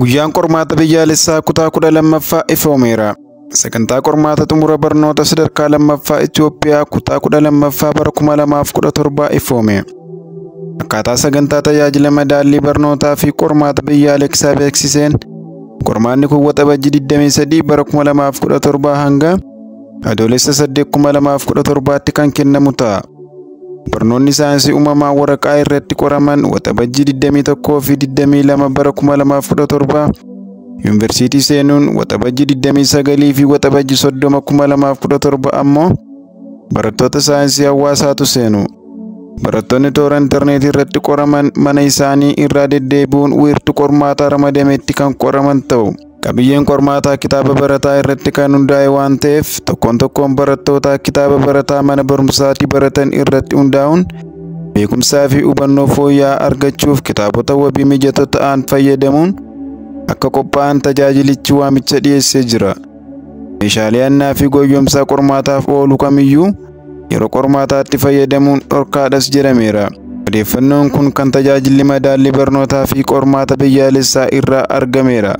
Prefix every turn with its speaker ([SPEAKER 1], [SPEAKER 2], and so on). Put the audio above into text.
[SPEAKER 1] Guyyaan qormaata biyyaalessaa kutaa 12ffaa ifoomeera. Sagantaa qormaata xumura barnoota sadarkaa lammaffaa Itoophiyaa kutaa 12ffaa bara 2017 ifoome. Akkaataa sagantaa tajaajila madaallii barnootaa fi qormaata biyyaalessaa beeksiseen, qormaanni kun Waxabajjii 23 bara 2017 hanga Adoolessa 8 2017tti kan kennamu ta'a. Barnoonni saayinsii uumamaa waraqaa irratti qoraman Waxabajjii 21 fi 22 bara 2017 yuunivarsiitii seenuun, Waxabajjii 29 fi Waxabajjii 30 2017 ammoo barattoota saayinsii hawaasaatu seenu. Barattoonni toora intarneetii irratti qoraman mana isaanii irraa deddeebi'uun wiirtuu qormaataa ramadametti kan qoraman ta'u. Qabiyyeen qormaataa kitaaba barataa irratti kan hundaa'e waan ta'eef, tokkoon tokkoon barattootaa kitaaba barataa mana barumsaatii baratan irratti hundaa'uun beekumsaa fi hubannoo fooyya'aa argachuuf kitaabota wabii mijatoo ta'an fayyadamuun akka qophaa'an tajaajilichi waamicha dhiyeessee jira. Meeshaalee hannaa fi goyyomsaa qormaataaf oolu kamiyyuu yeroo qormaataatti fayyadamuun dhorkaadhas jedhameera. Odeeffannoon kun kan tajaajilli madaallii barnootaa fi qormaata biyyaalessaa irraa argameera.